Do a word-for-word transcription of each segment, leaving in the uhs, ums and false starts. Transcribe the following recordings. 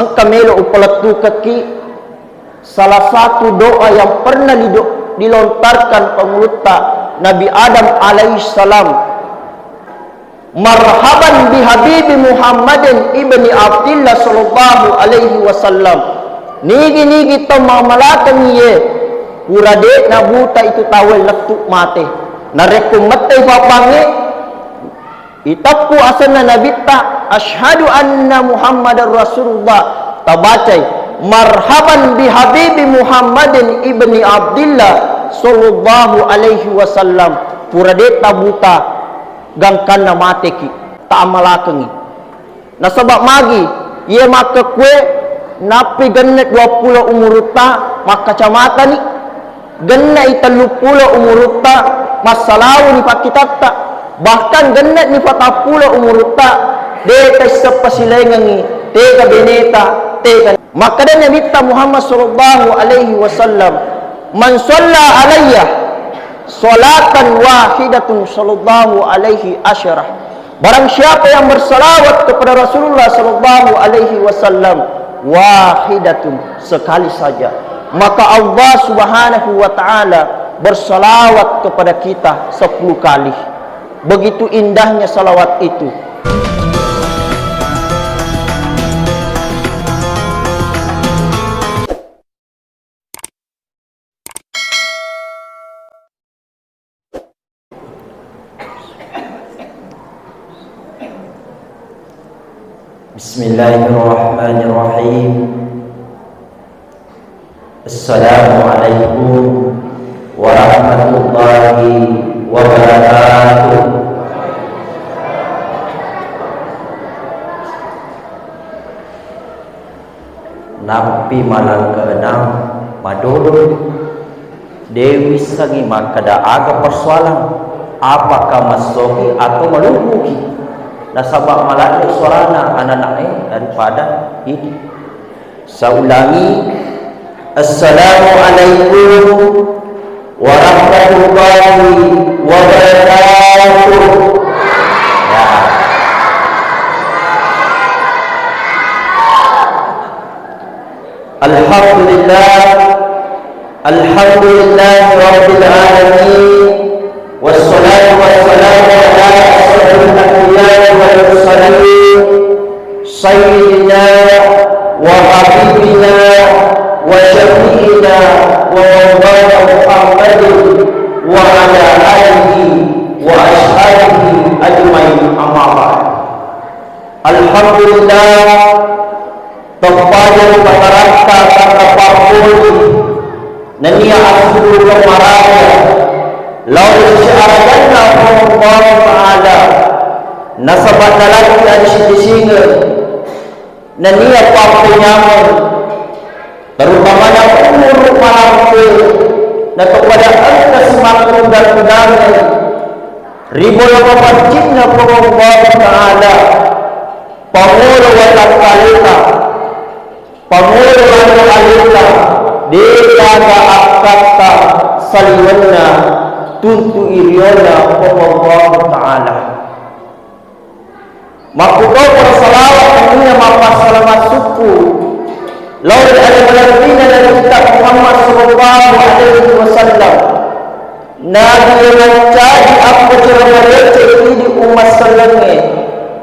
Engka melo upalettukekki salah satu doa yang pernah dido-, dilontarkan pangulutta Nabi Adam alaihissalam. Marhaban bi habibi Muhammadin ibni Abdillah sallallahu alaihi wasallam. Nigi-nigi tau mamalakengi ye, pura de' nabuta itu tauwe lettu mate. Narekko mettei pappangnge, iteppu asenna nabitta, asyhadu anna Muhammadar Rasulullah, tabacai, marhaban bi habibi Muhammadin ibni Abdillah sallallahu alaihi wasallam. Pura de' tabuta gangkanna mateki, taamalakengi. Nasaba magi, iye makkekkue nappi genne' duappulo umurutta makkacamatani, genne'i telluppulo umurutta massalauni pakkitatta, bahkan genne'ni patappulo umurutta de' taisseng pasilaingengngi tega beneta, tega. Makkeda Nabitta Muhammad sallallahu alaihi wasallam, "Man shalla alayya sholatan wahidatun sallallahu alaihi asyarah." Barang siapa yang bersalawat kepada Rasulullah sallallahu alaihi wasallam, wahidatun, sekali saja, maka Allah Subhanahu wa Ta'ala bersalawat kepada kita sepuluh kali. Begitu indahnya salawat itu. Bismillahirrahmanirrahim. Assalamualaikum warahmatullahi wabarakatuh. Nappi malang keenam madodong. De' wissengngi makkeda aga persoalan, apakah massoki atau malumpuki. Nasaba maladde suarana anana'e daripada idi. Saulangi, assalamualaikum warahmatullahi wabarakatuh. Ya. Alhamdulillah, alhamdulillah rabbil alamin. Wassalatu wassalamu ala asyrafil anbiya'i wal mursalin, sayyidina wa habibina wa syafi'ina wa maulana Muhammadin wa ala alihi wa ashabihi ajmain, amma ba'd. Alhamdulillah, teppaja ripataratta tangka pappoji nennia assurukeng maraja lao ri sessi arajanna Puang Allahu Ta'ala, nasaba nalaki adising-disingeng nennia pappenyameng, terutamana umuru malampe, natopada engka simakkutang-kutangeng ri bola mapaccinna Puang Allahu Ta'ala. Pangolo watakkaleta, pangolo anu aleta, de gaga akkatta saliwenna tuntu iriona Puang Allahu Ta'ala. Makkutoparo salawat nennia mappassalama sukku lao ri ale malebbi'na Nabitta Muhammad sallallahu alaihi wasallam. Nabi mancaji appacara marecce idi umma sellengnge,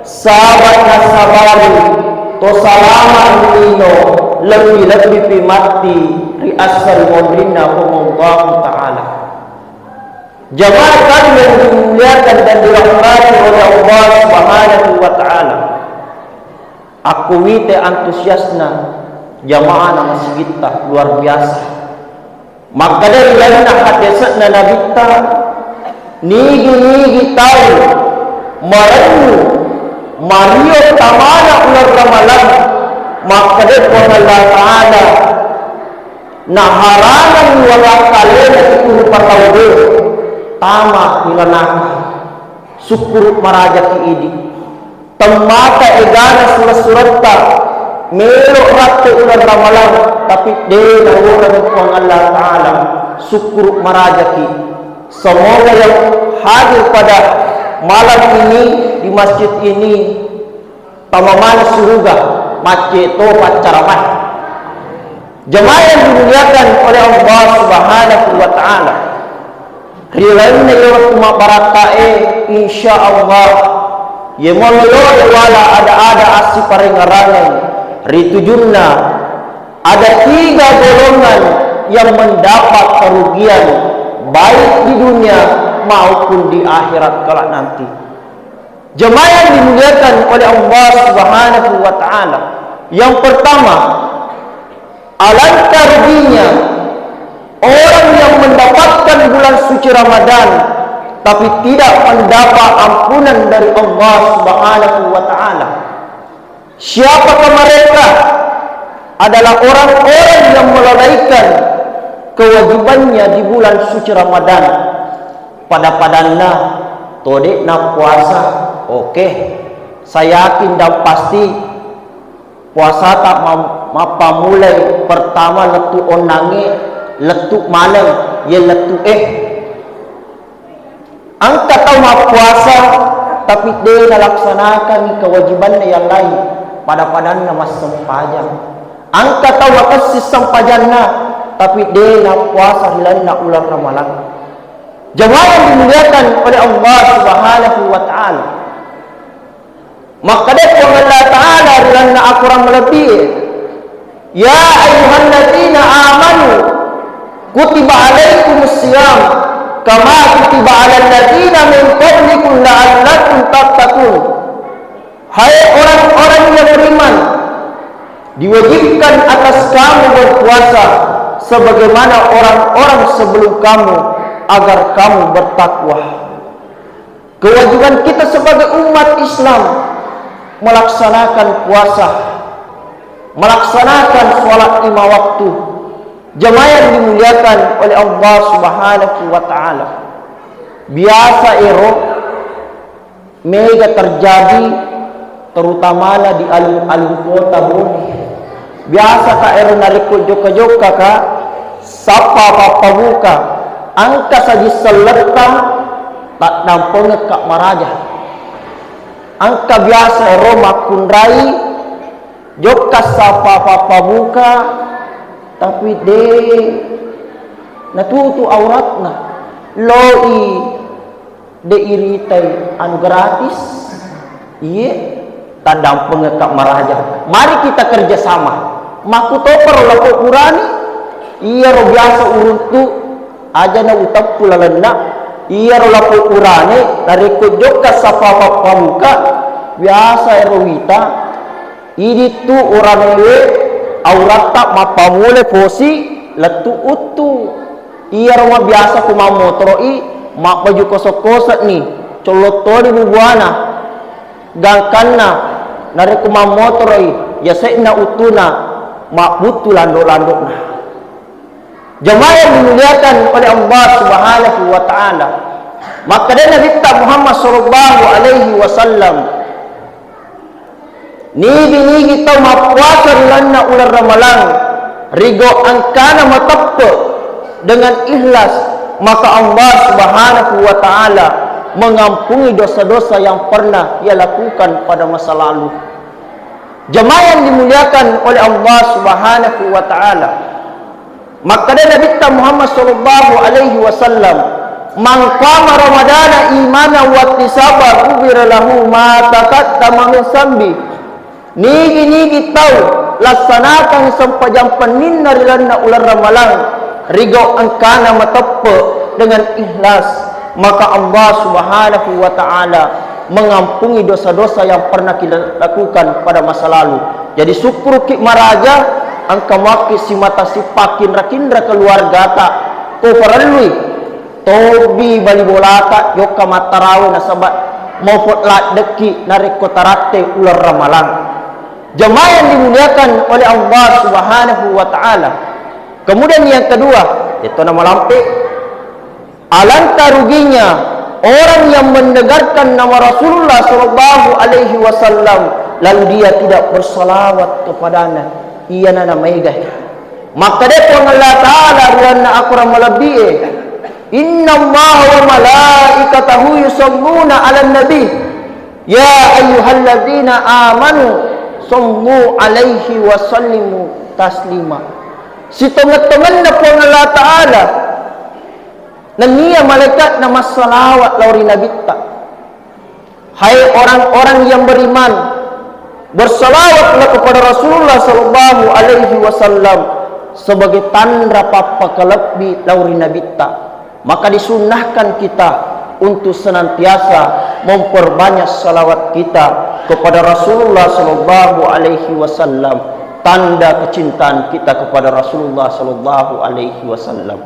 saba nasabari to salama lino, lebbi-lebbipi matti ri assari monrinna Puang Allahu Ta'ala. Jamaah kami yang dimuliakan dan dirahmati oleh Allah Subhanahu wa Ta'ala. Akkuwite antusiasna jamaahna masigitta luar biasa. Makkeda ri lalenna hadese'na Nabitta, nigi-nigi tau marennu mario tamana uleng Ramalang, makkeda Puang Allah Ta'ala, naharangengngi watakkalena itu rupa tauwe tama ri lanaka. Sukkuru marajaki idi. Temmata egana sura-suratta, melo ratte uleng Ramalang, tapi de naureng Puang Allah Ta'ala. Sukkuru marajaki. Semoga yang hadir pada malam ini di masjid ini tamamana suruga, pacce to paccaramai. Jamaah yang dimuliakan oleh Allah Subhanahu wa Ta'ala, ri lalenna iya wettu mabbarakka'e, insya Allah, iya maloloe wala ada-ada assiparengerangeng ri tujunna, ada tiga golongan yang mendapat kerugian baik di dunia maupun di akhirat kelak nanti. Jemaah yang dimuliakan oleh Allah Subhanahu wa Ta'ala, yang pertama, alangkah ruginya orang yang mendapatkan bulan suci Ramadan tapi tidak mendapat ampunan dari Allah Subhanahu wa Ta'ala. Siapakah mereka? Adalah orang-orang yang melalaikan kewajibannya di bulan suci Ramadan. Pada-padanna, to de'na puasa. Oke, saya yakin dan pasti puasata mam-, mappammulai pertama lettu onnangnge, lettu maleng, ye lettu eh. Engka tau mappuasa, tapi de nalaksanakangngi kewajibanna yang lain, pada-padanna massempajang. Engka tau makessing sempajanna, tapi de nappuasa ri lalenna uleng Ramalang. Jamaah yang dimuliakan oleh Allah Subhanahu wa Ta'ala. Makkeda Puang Allah Ta'ala ri lalenna Akorang malebbi'e, "Ya ayyuhalladzina amanu kutiba alaikumus siyam kama kutiba alal ladzina min qablikum la'allakum tattaqun." Hai orang-orang yang beriman, diwajibkan atas kamu berpuasa sebagaimana orang-orang sebelum kamu agar kamu bertakwa. Kewajiban kita sebagai umat Islam melaksanakan puasa, melaksanakan sholat lima waktu. Jamaah yang dimuliakan oleh Allah Subhanahu wa Ta'ala. Biasa ero mega terjadi, terutamana di alun-alun kota Bone. Biasa ka ero narekko jokka-jokka ka, sappa pappabuka, engka saji selletta, taddampengekka maraja. Engka biasa ero makkunrai jokka sappa pappabuka, tapi de natutu auratna, loi de iritai anu gratis. Iye, taddampengekka maraja. Mari kita kerja sama. Makkutoparo lapok burane, iyaro biasa uruntu, ajana uteppu lalenna, iyaro lapok burane, narekko jokka sappa pappabuka, biasa ero wita, idittu uranewe auratta mappammula posi lettu uttu. Iyaro mabiasa ku mammotoro'i, mabbaju kosok-kosokni, collottoni bubuana, gangkanna narekko mammotoro'i, yase'na uttuna mabbuttu lando-landona. Jamaah yang dimuliakan oleh Allah Subhanahu wa Ta'ala, makkeda Nabitta Muhammad sallallahu alaihi wasallam, nigi-nigi tau mappuasa ri lalenna uleng Ramalang, rigau engkana mateppe dengan ikhlas, maka Allah Subhanahu wa Ta'ala mengampuni dosa-dosa yang pernah ia lakukan pada masa lalu. Jamaah yang dimuliakan oleh Allah Subhanahu wa Ta'ala, makkeda Nabitta Muhammad sallallahu alaihi wasallam, "Man qama Ramadana imanan wattisaba ghufira lahu ma taqaddama min zambi." Nigi-nigi tau laksanakan sempajang penninna ri lalenna uleng Ramalang, rigau engkana mateppe dengan ikhlas, maka Allah Subhanahu wa Ta'ala mengampuni dosa-dosa yang pernah kita lakukan pada masa lalu. Jadi, sukkuruki maraja, engka muakki simata sipakkinra-kinra keluargata, ko parellui tobi bali bolata jokka mattarawe nasaba mofot laddekki narekko taratte uleng Ramalang. Jamaah yang dimuliakan oleh Allah Subhanahu wa Ta'ala. Kemudian yang kedua, itu nama lampe. Alangkah ruginya orang yang mendengarkan nama Rasulullah sallallahu alaihi wasallam, lalu dia tidak bersalawat kepadanya. Iyana namaega. Makkeda Puang Allah Ta'ala ri lalenna Akorang malebbi'e, "Innallaha wa malaikatahu yusalluna 'alan nabi, ya ayyuhalladzina amanu Sallu alaihi wa sallimu taslima. Sitongeng-tongenna Puang Allah Ta'ala nennia malaikatna massalawat lao ri Nabitta. Hai orang-orang yang beriman, bersalawatlah kepada Rasulullah sallallahu alaihi wasallam sebagai tanda pappakalebbi lao ri Nabitta. Maka disunnahkan kita untuk senantiasa memperbanyak salawat kita kepada Rasulullah sallallahu alaihi wasallam, tanda kecintaan kita kepada Rasulullah sallallahu alaihi wasallam.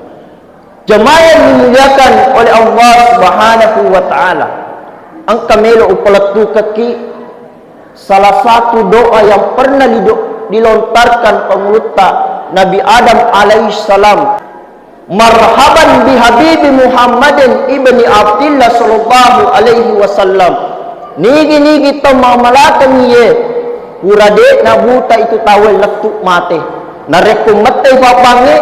Jamaah yang dimuliakan oleh Allah Subhanahu wa Ta'ala, engka melo upalettukekki salah satu doa yang pernah dido-, dilontarkan pangulutta Nabi Adam alaihissalam, "Marhaban bi habibi Muhammadin ibni Abdillah sallallahu alaihi wasallam." Nigi-nigi tau mamalakengi ye, pura de' nabuta itu tauwe lettu mate. Narekko mettei pabbangnge,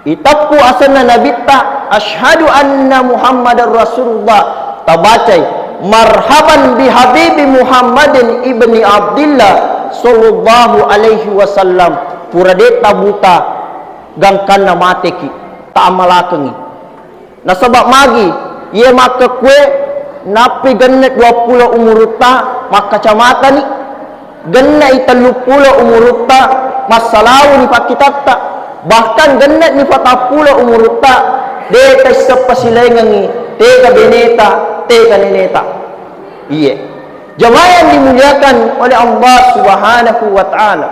iteppu asenna Nabitta, "Asyhadu anna Muhammadar Rasulullah." Tabacai, "Marhaban bi habibi Muhammadin ibni Abdillah sallallahu alaihi wasallam." Pura de' tabuta gangkanna mateki, taamalakengi. Nasaba magi, iye makkekkue nappi genne' duappulo umurutta makkacamatani, genne'i telluppulo umurutta massalawuni pakkitatta, bahkan genne'ni patappulo umurutta de' taisseng pasilaingengngi tega beneta, tega neneta. Iye. Jamaah yang dimuliakan oleh Allah Subhanahu wa Ta'ala.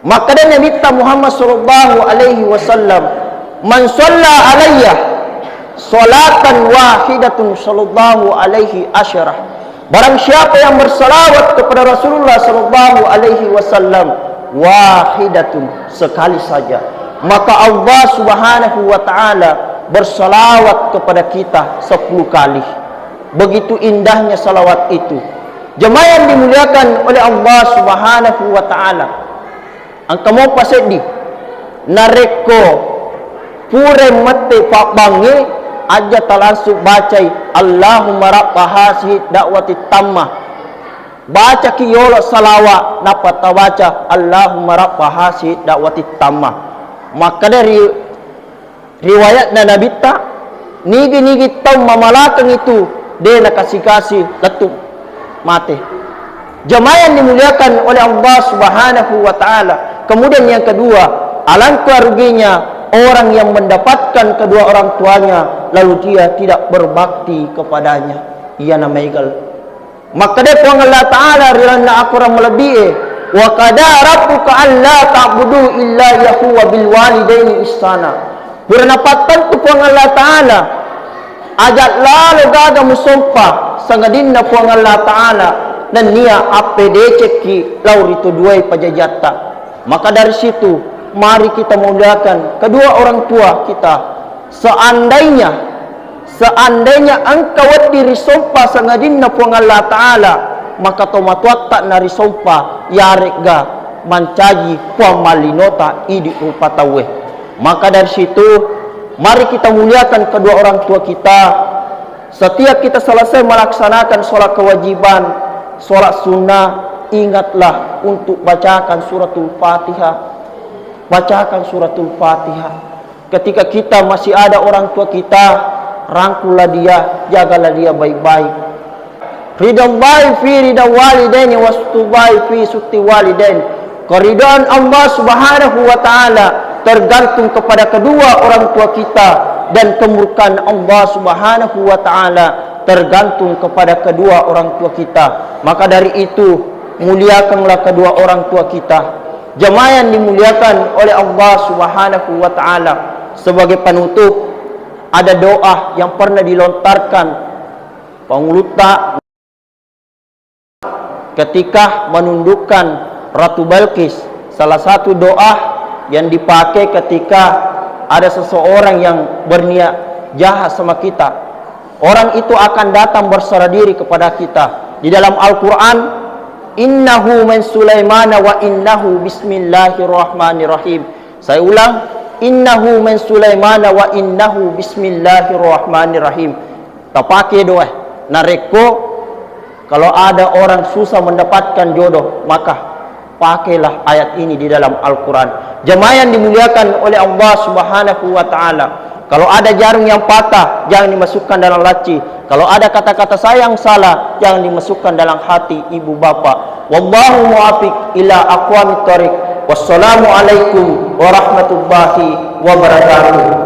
Makkeda Nabitta Muhammad sallallahu alaihi wasallam, "Man shalla alayya salatan wahidatun sallallahu alaihi asyarah." Barang siapa yang bersalawat kepada Rasulullah sallallahu alaihi wasallam, wahidatun, sekali saja, maka Allah Subhanahu wa Ta'ala bersalawat kepada kita sepuluh kali. Begitu indahnya salawat itu. Jemaah yang dimuliakan oleh Allah Subhanahu wa Ta'ala. Engka mopa seddi, narekko pura mette pabbangnge, aja talangsung bacai, "Allahumma rabba hazihi da'wati tammah." Bacaki yolo salawa, nappa tabaca, "Allahumma rabba hazihi da'wati tammah." Makkeda ri riwayatna Nabitta, nigi-nigi tau mamalakeng itu, de' nakasi-kasi lettu mate. Jemaah yang dimuliakan oleh Allah Subhanahu wa Ta'ala. Kemudian yang kedua, alangkah ruginya orang yang mendapatkan kedua orang tuanya, lalu dia tidak berbakti kepadanya. Iyana maegal. Makkeda Puang Allah Ta'ala ri lalenna akorang malebbi'e, "Wa qada rabbuka alla ta'budu illa iyyahu wa bil walidaini ihsana." Pura napattentu Puang Allah Ta'ala, aja' lalo gaga musompa sangadinna Puang Allah Ta'ala nennia appedecekki lao ri tu duae pajajiatta. Maka dari situ, mari kita muliakan kedua orang tua kita. Seandainya, seandainya engka wedding risompa sangadinna Puang Allah Ta'ala, maka tomatoatta narisompa, yaregga mancaji Puang mallinota idi rupa tauwe. Maka dari situ, mari kita muliakan kedua orang tua kita. Setiap kita selesai melaksanakan sholat kewajiban, sholat sunnah, ingatlah untuk bacakan suratul Fatihah. Bacakan suratul Fatihah. Ketika kita masih ada orang tua kita, rangkullah dia, jagalah dia baik-baik. Ridallahi fi ridal walidaini wa sukhtullahi fi sukhtil walidain. Keridhaan Allah Subhanahu wa Ta'ala tergantung kepada kedua orang tua kita, dan kemurkaan Allah Subhanahu wa Ta'ala tergantung kepada kedua orang tua kita. Maka dari itu, muliakanlah kedua orang tua kita. Jemaah yang dimuliakan oleh Allah Subhanahu wa Ta'ala, sebagai penutup, ada doa yang pernah dilontarkan Pangulutta ketika menundukkan Ratu Balqis, salah satu doa yang dipakai ketika ada seseorang yang berniat jahat sama kita. Orang itu akan datang berserah diri kepada kita. Di dalam Al-Quran, "Innahu min Sulaimana wa innahu bismillahirrahmanirrahim." Saya ulang, "Innahu min Sulaimana wa innahu bismillahirrahmanirrahim." Tapake doa. Narekko Kalau ada orang susah mendapatkan jodoh, maka pakailah ayat ini di dalam Al-Quran. Jemaah yang dimuliakan oleh Allah Subhanahu wa Ta'ala, kalau ada jarum yang patah, jangan dimasukkan dalam laci. Kalau ada kata-kata saya yang salah, jangan dimasukkan dalam hati ibu bapak. Wallahu muwaffiq ila aqwamit thariq. Wassalamualaikum warahmatullahi wabarakatuh.